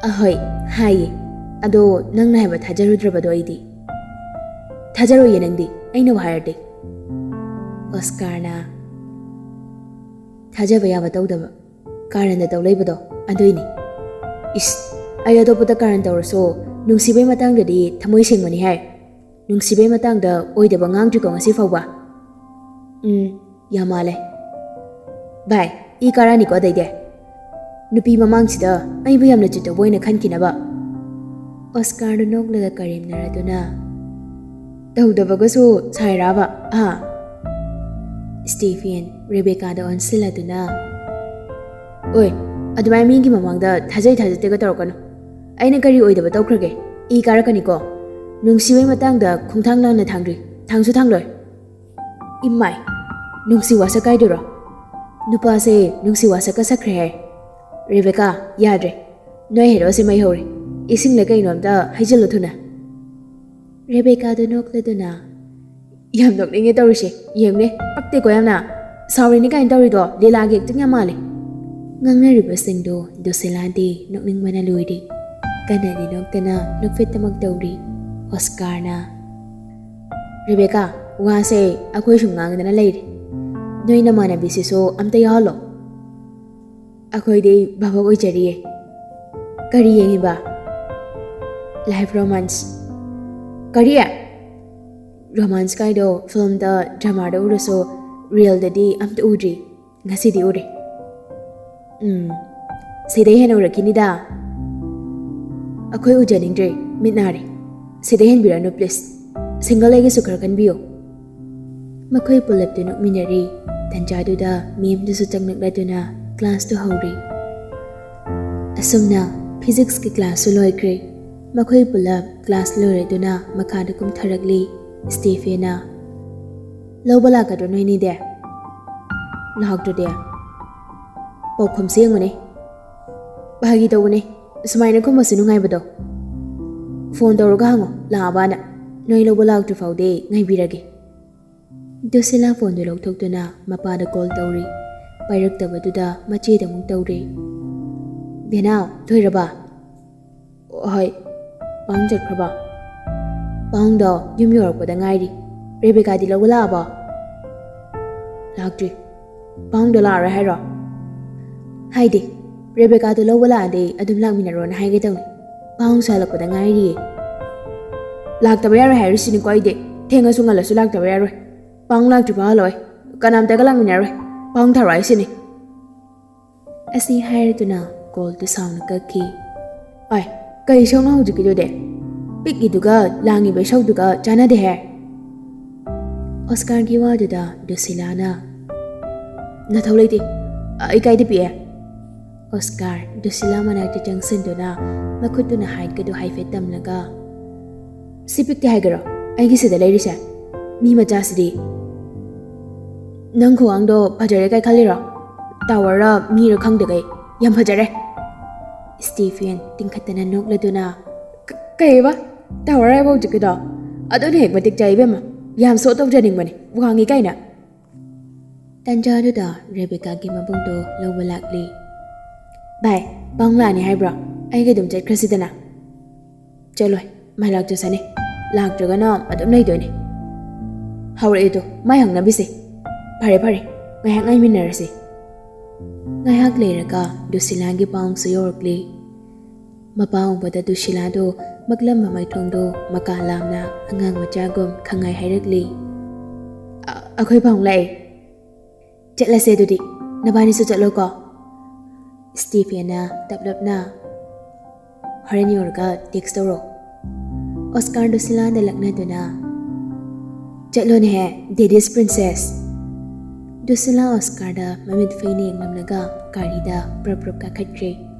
"ꯑꯍꯣꯏ, ꯍꯥꯏꯌꯦ꯫ ꯑꯗꯣ ꯅꯪꯅ ꯍꯥꯏꯕ ꯊꯥꯖꯔꯨꯗ꯭ꯔꯕꯗꯣ ꯑꯩꯗꯤ꯫" "ꯊꯥꯖꯔꯣꯏꯌꯦ ꯅꯪꯗꯤ, ꯑꯩꯅꯕꯨ ꯍꯥꯏꯔꯗꯤ꯫" ꯑꯣꯁꯀꯥꯔꯅ, "ꯊꯥꯖꯕ ꯌꯥꯕ ꯇꯧꯗꯕ, ꯀꯥꯔꯟꯗ ꯇꯧ ꯂꯩꯕꯗꯣ ꯑꯗꯨꯏꯅꯤ꯫" "ꯏꯁ, ꯑꯩ ꯑꯇꯣꯞꯄꯗ ꯀꯥꯔꯟ ꯇꯧꯔꯁꯨ ꯅꯨꯡꯁꯤꯕꯩ ꯃꯇꯥꯡꯗꯗꯤ ꯊꯃꯣꯏ ꯁꯦꯡꯕꯅꯤ ꯍꯥꯏ꯫ ꯅꯨꯡꯁꯤꯕꯩ ꯃꯇꯥꯡꯗ ꯑꯣꯏꯗꯕ ꯉꯥꯡꯗ꯭ꯔꯤꯀꯣ ꯉꯁꯤ ꯐꯥꯎꯕ꯫" "ꯎꯝ, ꯌꯥꯝ ꯃꯥꯜꯂꯦ꯫ ꯚꯥꯏ, ꯏ ꯀꯥꯔꯛꯑꯅꯤꯀꯣ ꯑꯗꯩꯗꯤ꯫ ꯅꯨꯄꯤ ꯃꯃꯥꯡꯁꯤꯗ ꯑꯩꯕꯨ ꯌꯥꯝꯅ ꯆꯤꯠꯇꯧꯕ ꯑꯣꯏꯅ ꯈꯟꯈꯤꯅꯕ꯫" ꯑꯣꯁꯀꯥꯔꯗꯨ ꯅꯣꯛꯂꯒ ꯀꯔꯦꯝꯅꯔꯗꯨꯅ, "ꯇꯧꯗꯕꯒꯁꯨ ꯁꯥꯏꯔꯕ, ꯑꯥ?" ꯁ꯭ꯇꯤꯐꯦꯟ ꯔꯦꯕꯦꯀꯥꯗ ꯑꯣꯟꯁꯤꯜꯂꯗꯨꯅ, "ꯑꯣꯏ, ꯑꯗꯨꯃꯥꯏꯅ ꯃꯤꯒꯤ ꯃꯃꯥꯡꯗ ꯊꯥꯖꯩ ꯊꯥꯖꯗꯦꯒ ꯇꯧꯔꯛꯀꯅꯨ꯫ ꯑꯩꯅ ꯀꯔꯤ ꯑꯣꯏꯗꯕ ꯇꯧꯈ꯭ꯔꯒꯦ? ꯏ ꯀꯥꯔꯛꯀꯅꯤꯀꯣ꯫ ꯅꯨꯡꯁꯤꯕꯩ ꯃꯇꯥꯡꯗ ꯈꯣꯡꯊꯥꯡ ꯂꯥꯟꯅ ꯊꯥꯡꯗ꯭ꯔꯤ, ꯊꯥꯡꯁꯨ ꯊꯥꯡꯂꯣꯏ꯫" "ꯏꯃꯥꯏ, ꯅꯨꯡꯁꯤ ꯋꯥꯁꯛ ꯀꯥꯏꯗꯨꯔꯣ? ꯅꯨꯄꯥꯁꯦ ꯅꯨꯡꯁꯤ ꯋꯥꯁꯛꯀ ꯁꯛꯈ꯭ꯔꯦ ꯍꯥꯏ꯫ ꯔꯦꯕꯦꯀꯥ, ꯌꯥꯗ꯭ꯔꯦ꯫ ꯅꯣꯏ ꯍꯦꯔꯣꯁꯦ ꯃꯩ ꯍꯧꯔꯦ꯫ ꯏꯁꯤꯡꯂ ꯀꯩꯅꯣ ꯑꯝꯇ ꯍꯩꯖꯤꯜꯂꯨ ꯊꯨꯅ꯫" ꯔꯦꯕꯦꯀꯥꯗꯣ ꯅꯣꯛꯂꯗꯨꯅ, "ꯌꯥꯝ ꯅꯣꯛꯅꯤꯡꯉꯦ ꯇꯧꯔꯤꯁꯦ, ꯌꯦꯡꯉꯨꯅꯦ, ꯄꯛꯇꯦꯀꯣ ꯌꯥꯝꯅ꯫ ꯁꯥꯎꯔꯤꯅꯤ ꯀꯥꯏꯅ ꯇꯧꯔꯤꯗꯣ ꯂꯤꯂꯥꯒꯤ ꯑꯦꯛꯇꯤꯡ ꯌꯥꯝ ꯃꯥꯜꯂꯦ꯫" ꯉꯥꯡꯅꯔꯤꯕꯁꯤꯡꯗꯣ ꯗꯨꯁꯤꯂꯥꯗꯤ ꯅꯣꯛꯅꯤꯡꯕꯅ ꯂꯣꯏꯔꯤ꯫ ꯀꯟꯅꯗꯤ ꯅꯣꯛꯇꯅ ꯅꯣꯛꯐꯦꯠꯇꯃꯛ ꯇꯧꯔꯤ꯫ ꯑꯣꯁꯀꯥꯔꯅ, ꯔꯦꯕꯦꯀꯥ, ꯋꯥꯁꯦ ꯑꯩꯈꯣꯏ ꯁꯨꯝ ꯉꯥꯡꯗꯅ ꯂꯩꯔꯦ꯫ ꯅꯣꯏ ꯅꯃꯥꯟꯅꯕꯤꯁꯤꯁꯨ ꯑꯝꯇ ꯌꯥꯎꯍꯜꯂꯣ꯫ ꯑꯩꯈꯣꯏꯗꯤ ꯚꯥꯕꯣꯛ ꯑꯣꯏꯖꯔꯤꯌꯦ꯫ ꯀꯔꯤ ꯌꯦꯡꯉꯤꯕ? Life romance. ꯀꯔꯤ? ꯔꯣꯃꯥꯟꯁ ꯀꯥꯏꯗꯣ ꯐꯤꯂꯝꯗ, ꯗ꯭ꯔꯃꯥꯗ ꯎꯔꯁꯨ ꯔꯤꯌꯦꯜꯗꯗꯤ ꯑꯝꯇ ꯎꯗ꯭ꯔꯤ꯫ ꯉꯁꯤꯗꯤ ꯎꯔꯦ꯫ ꯎꯝ, ꯁꯤꯗꯩ ꯍꯦꯟꯅ ꯎꯔꯛꯈꯤꯅꯤꯗ꯫ ꯑꯩꯈꯣꯏ ꯎꯖꯅꯤꯡꯗ꯭ꯔꯦ, ꯃꯤꯠ ꯅꯥꯔꯦ꯫ ꯁꯤꯗꯩ ꯍꯦꯟꯕꯤꯔꯅꯨ, ꯄ꯭ꯂꯤꯁ꯫ ꯁꯤꯡꯒꯜ ꯑꯩꯒꯤꯁꯨ ꯈꯔ ꯈꯟꯕꯤꯌꯨ꯫ ꯃꯈꯣꯏ ꯄꯨꯂꯞꯇꯨ ꯅꯣꯛꯃꯤꯟꯅꯔꯤ꯫ ꯇꯟꯖꯥꯗꯨꯗ ꯃꯦꯝꯗꯨꯁꯨ ꯆꯪꯂꯛꯂꯗꯨꯅ ꯀ꯭ꯂꯥꯁꯇꯨ ꯍꯧꯔꯤ꯫ ꯑꯁꯨꯝꯅ ꯐꯤꯖꯤꯛꯁꯀꯤ ꯀ꯭ꯂꯥꯁꯁꯨ ꯂꯣꯏꯈ꯭ꯔꯦ꯫ ꯃꯈꯣꯏ ꯄꯨꯂꯞ ꯀ꯭ꯂꯥꯁ ꯂꯣꯏꯔꯗꯨꯅ ꯃꯈꯥꯗ ꯀꯨꯝꯊꯔꯛꯂꯤ꯫ ꯁ꯭ꯇꯦꯐꯦꯅ, "ꯂꯧꯕ ꯂꯥꯛꯀꯗ꯭ꯔꯣ ꯅꯣꯏꯅꯤꯗꯤ? ꯂꯥꯛꯇ꯭ꯔꯗꯤ ꯄꯥꯎꯈꯨꯝꯁꯦ ꯌꯦꯡꯉꯨꯅꯦ꯫ ꯐꯥꯒꯤ ꯇꯧꯕꯅꯦ, ꯁꯨꯃꯥꯏꯅ ꯈꯨꯝꯕꯁꯨ ꯅꯨꯡꯉꯥꯏꯕꯗꯣ꯫ ꯐꯣꯟ ꯇꯧꯔꯒ ꯍꯪꯉꯣ ꯂꯥꯛꯑꯕꯅ꯫ ꯅꯣꯏ ꯂꯧꯕ ꯂꯥꯛꯇ꯭ꯔꯤ ꯐꯥꯎꯗꯤ ꯉꯥꯏꯕꯤꯔꯒꯦ꯫" ꯗꯨꯁꯤꯂꯥ ꯐꯣꯟꯗꯨ ꯂꯧꯊꯣꯛꯇꯨꯅ ꯃꯄꯥꯗ ꯀꯣꯜ ꯇꯧꯔꯤ꯫ ꯄꯥꯏꯔꯛꯇꯕꯗꯨꯗ ꯃꯆꯦꯗ ꯑꯃꯨꯛ ꯇꯧꯔꯤ꯫ "ꯕꯦꯅꯥꯎ, ꯊꯣꯏꯔꯕ?" "ꯍꯣꯏ, ꯄꯥꯎꯡ ꯆꯠꯈ꯭ꯔꯕ?" "ꯄꯥꯎꯡꯗꯣ ꯌꯨꯝ ꯌꯧꯔꯛꯄꯗ ꯉꯥꯏꯔꯤ꯫" "ꯔꯦꯕꯦꯀꯥꯗꯤ ꯂꯧꯕ ꯂꯥꯛꯑꯕꯣ?" "ꯂꯥꯛꯇ꯭ꯔꯤ꯫" "ꯄꯥꯎꯡꯗꯣ ꯂꯥꯛꯑꯔꯣꯏ ꯍꯥꯏꯔꯣ?" "ꯍꯥꯏꯗꯦ, ꯔꯦꯕꯦꯀꯥꯗꯣ ꯂꯧꯕ ꯂꯥꯛꯑꯗꯤ ꯑꯗꯨꯝ ꯂꯥꯛꯃꯤꯟꯅꯔꯣꯅ ꯍꯥꯏꯒꯦ ꯇꯧꯅꯤ꯫ ꯄꯥꯎꯡꯁꯨ ꯍꯜꯂꯛꯄꯗ ꯉꯥꯏꯔꯤꯌꯦ꯫" "ꯂꯥꯛꯇꯕ ꯌꯥꯔꯣꯏ ꯍꯥꯏꯔꯤꯁꯤꯅꯤꯀꯣ ꯑꯩꯗꯤ꯫ ꯊꯦꯡꯉꯁꯨ ꯉꯜꯂꯁꯨ ꯂꯥꯛꯇꯕ ꯌꯥꯔꯣꯏ꯫ ꯄꯥꯎꯡ ꯂꯥꯛꯇ꯭ꯔꯤꯐꯥꯎ ꯍꯜꯂꯛꯑꯣꯏ꯫ ꯀꯅꯥꯝꯇꯒ ꯂꯥꯛꯃꯤꯟꯅꯔꯣꯏ꯫ ꯄꯥꯎꯡ ꯊꯥꯔꯛꯑꯣ ꯍꯥꯏꯁꯤꯅꯤ꯫" ꯑꯁꯤ ꯍꯥꯏꯔꯗꯨꯅ ꯀꯣꯜꯗꯨ ꯁꯥꯎꯅ ꯀꯛꯈꯤ꯫ "ꯑꯥꯏ, ꯀꯩ ꯏꯁꯧꯅꯣ ꯍꯧꯖꯤꯛꯀꯤꯗꯨꯗꯤ? ꯄꯤꯛꯏꯗꯨꯒ ꯂꯥꯡꯉꯤꯕ ꯏꯁꯧꯗꯨꯒ ꯆꯥꯟꯅꯗꯦꯍꯦ꯫" ꯑꯣꯁꯀꯥꯔꯒꯤ ꯋꯥꯗꯨꯗ ꯗꯨꯁꯤꯂꯥꯅ, "ꯅꯊꯧ ꯂꯩꯇꯦ꯫ ꯑꯩ ꯀꯥꯏꯗ ꯄꯤꯛꯑꯦ?" ꯑꯣꯁꯀꯥꯔ ꯗꯨꯁꯤꯂꯥ ꯃꯅꯥꯛꯇ ꯆꯪꯁꯤꯟꯗꯨꯅ ꯃꯈꯨꯠꯇꯨꯅ ꯍꯥꯏꯠꯀꯗꯨ ꯍꯥꯏꯐꯦꯠ ꯇꯝꯂꯒ, "ꯁꯤ ꯄꯤꯛꯇꯦ ꯍꯥꯏꯒꯦꯔꯣ ꯑꯩꯒꯤ ꯁꯤꯗ ꯂꯩꯔꯤꯁꯦ? ꯃꯤ ꯃꯆꯥꯁꯤꯗꯤ꯫ ꯅꯪ ꯈꯨꯋꯥꯡꯗꯣ ꯐꯖꯔꯦ ꯀꯥꯏ ꯈꯜꯂꯤꯔꯣ? ꯇꯥꯋꯔꯔ ꯃꯤꯔ ꯈꯪꯗꯈꯩ ꯌꯥꯝ ꯐꯖꯔꯦ꯫" ꯁ꯭ꯇꯤꯐꯦꯟ ꯇꯤꯡꯈꯠꯇꯅ ꯅꯣꯛꯂꯗꯨꯅ, "ꯀ-, ꯀꯩꯕ? ꯇꯥꯋꯔ ꯍꯥꯏꯕ ꯍꯧꯖꯤꯛꯀꯤꯗꯣ? ꯑꯗꯨꯅ ꯍꯦꯛ ꯃꯇꯤꯛ ꯆꯥꯏ ꯏꯕꯦꯝꯃ꯫ ꯌꯥꯝ ꯁꯣ ꯇꯧꯖꯅꯤꯡꯕꯅꯤ, ꯋꯥꯡꯉꯤ ꯀꯥꯏꯅ꯫" ꯇꯟꯖꯥꯗꯨꯗ ꯔꯦꯕꯦꯀꯥꯒꯤ ꯃꯕꯨꯡꯗꯣ ꯂꯧꯕ ꯂꯥꯛꯂꯤ꯫ "ꯚꯥꯏ, ꯄꯥꯎꯡ ꯂꯥꯛꯑꯅꯤ ꯍꯥꯏꯕ꯭ꯔꯣ? ꯑꯩꯒ ꯑꯗꯨꯝ ꯆꯠꯈ꯭ꯔꯁꯤꯗꯅ꯫" "ꯆꯠꯂꯣꯏ, ꯃꯥꯏ ꯂꯥꯛꯆꯁꯅꯤ꯫ ꯂꯥꯛꯇ꯭ꯔꯒꯅ ꯑꯗꯨꯝ ꯂꯩꯗꯣꯏꯅꯦ꯫" ꯍꯧꯔꯛꯑꯦꯗꯣ, ꯃꯥꯏ ꯍꯪꯅꯕꯤꯁꯦ꯫ ꯐꯔꯦ ꯐꯔꯦ, ꯉꯥꯏꯍꯥꯛ ꯉꯥꯏꯃꯤꯟꯅꯔꯁꯤ꯫ ꯉꯥꯏꯍꯥꯛ ꯂꯩꯔꯒ ꯗꯨꯁꯤꯂꯥꯒꯤ ꯄꯥꯎꯁꯨ ꯌꯧꯔꯛꯂꯦ꯫ ꯃꯄꯥ ꯎꯕꯗ ꯗꯨꯁꯤꯂꯥꯗꯣ ꯃꯛꯂꯝꯕ ꯃꯥꯏꯊꯣꯡꯗꯣ ꯃꯀꯥ ꯂꯥꯝꯅ ꯑꯉꯥꯡ ꯃꯆꯥꯒꯨꯝ ꯈꯪꯉꯥꯏ ꯍꯥꯏꯔꯛꯂꯤ꯫ "ꯑ-, ꯑꯩꯈꯣꯏ ꯄꯥꯎ ꯂꯥꯛꯑꯦ꯫ ꯆꯠꯂꯁꯦ ꯑꯗꯨꯗꯤ, ꯅꯕꯥꯅꯤꯁꯨ ꯆꯠꯂꯣꯀꯣ꯫" ꯁ꯭ꯇꯤꯐꯦꯟꯅ ꯇꯞꯂꯞꯅ, "ꯍꯣꯔꯦꯟ ꯌꯧꯔꯒ ꯇꯦꯛꯁ ꯇꯧꯔꯣ꯫" Oscar ꯗꯨꯁꯤꯂꯥꯗ ꯂꯛꯅꯗꯨꯅ, "ꯆꯠꯂꯣꯅꯦꯍꯦ, ꯗꯦꯗꯤꯁ princess." ꯗꯨꯁꯤꯂꯥ ꯑꯣꯁꯀꯥꯔꯗ ꯃꯃꯤꯠ ꯐꯩꯅ ꯌꯦꯡꯂꯝꯂꯒ ꯒꯥꯔꯤꯗ ꯄ꯭ꯔꯞ ꯄ꯭ꯔꯞ ꯀꯥꯈꯠꯈ꯭ꯔꯦ꯫